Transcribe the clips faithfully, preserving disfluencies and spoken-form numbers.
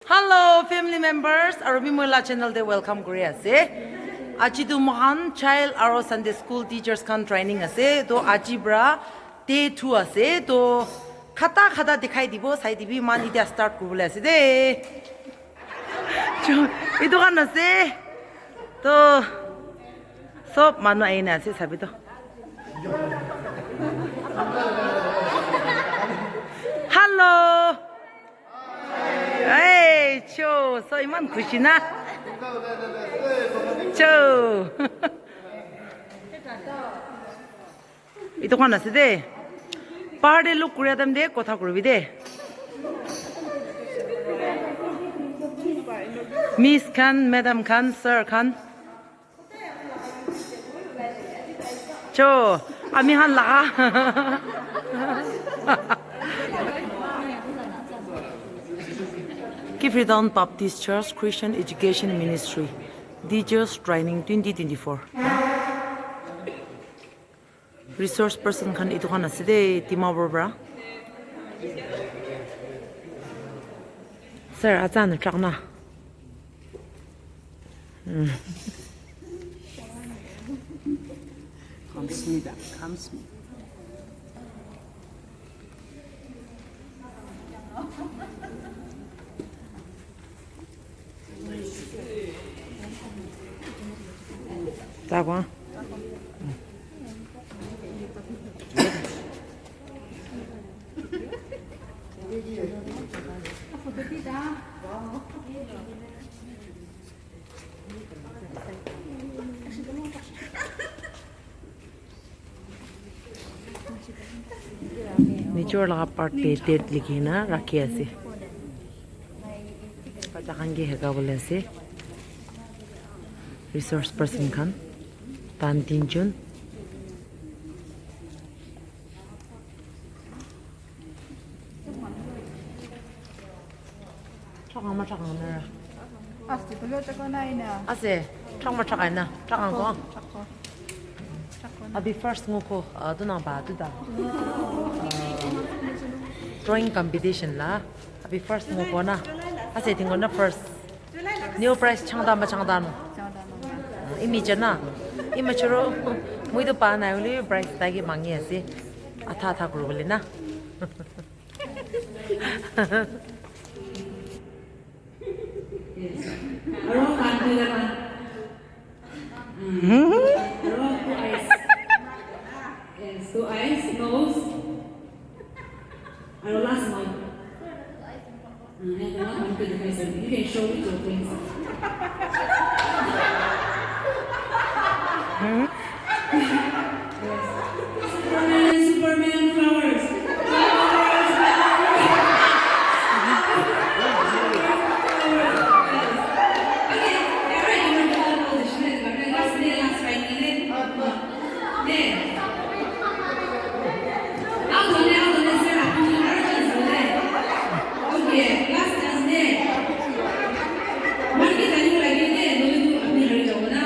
Hello family members, aru bi moi la channel te welcome kuri ase. Aji tu mohan child aru Sunday school teachers khan training ase. To aji pra day two ase. To khata khata dikhai dibo, sai dibi, mohan itya start kuribole ase de. Cho, etu khan ase. To sob manu aina ase sabi to. Hello. Hey, cho, so iman khushi na? Cho. Etu khan ase de. Bahar te look kuria time te kotha kuribi de. Miss khan, madam khan, sir khan. Cho, ami khan laga. Kiphire Town Baptist Church Christian Education Ministry Teachers Training twenty twenty-four. Resource person khan etu khan ase de, Dimapur pra. Sir, acha na truck na. Mm. Come see that. Come see. Takwa. Nijor laga part te date likhi na rakhi ase. Bacha khan ke heka bole ase. Resource person khan. Tan tinjon. Thakang ma thakang na ra. Ase, thakang ma thakang na. Thakang ko. Abi first ngo ko, ah, tu nang ba, tu da. Ah, drawing competition la. Abi first ngo ko na. Ase, tingo na first. New prize changda ma changda no. Ah, imi jana. Imi choro. Mui tu pa na uli prize ta ki mangi ase. Atha atha kuru bole na. Yes. Aro khan tu ya khan. Mm. Aro two eyes. Yes, two eyes, nose. Aro last mouth. Uh, and the last one to the person. You can show it to your friends. Hmm? Superman, Superman flowers. Flowers, flowers. Flowers, flowers. Okay, all right, you know the position is correct. Last minute, last five minute. Then. Out on it, out on it, sir. Apni aru chance hoile. Okay, last chance de. Maki tani lagi de, nohole tu apni hari jabo na.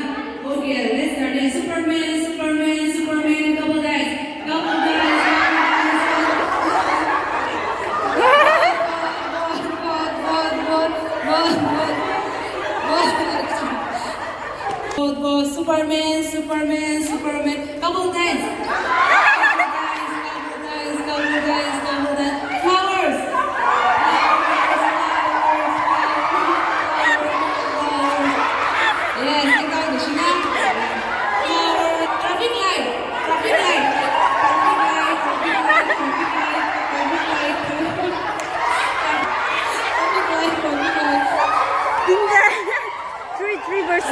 Okay, let's start it. Superman, Superman, Superman, couple guys, couple guys, couple guys, couple guys. Vote, vote, vote, vote, vote, vote, vote. Vote, vote, Superman, Superman, Superman. Couple dance. Couple dance, couple dance, couple dance, couple dance. Flowers. Flowers, flowers, flowers, flowers. Yes, take out the Shina. Flowers. Traffic light. Traffic light. Traffic light, traffic light, traffic light, traffic light. Traffic light, traffic light. Three, three verse.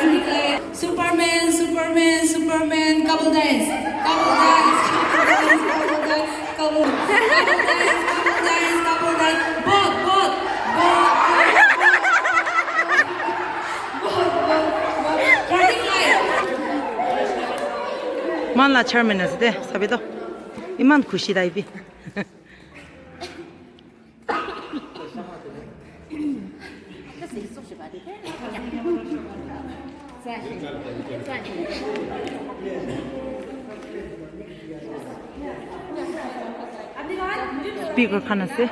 Superman, Superman, Superman, couple dance. Couple dance, couple dance, couple dance, couple dance, couple dance, couple dance. Boat, boat, boat, boat, boat, boat, boat. Traffic light. Mohan la chairman ase de, sabi to. Iman khushi tai bi. Speaker khan ase.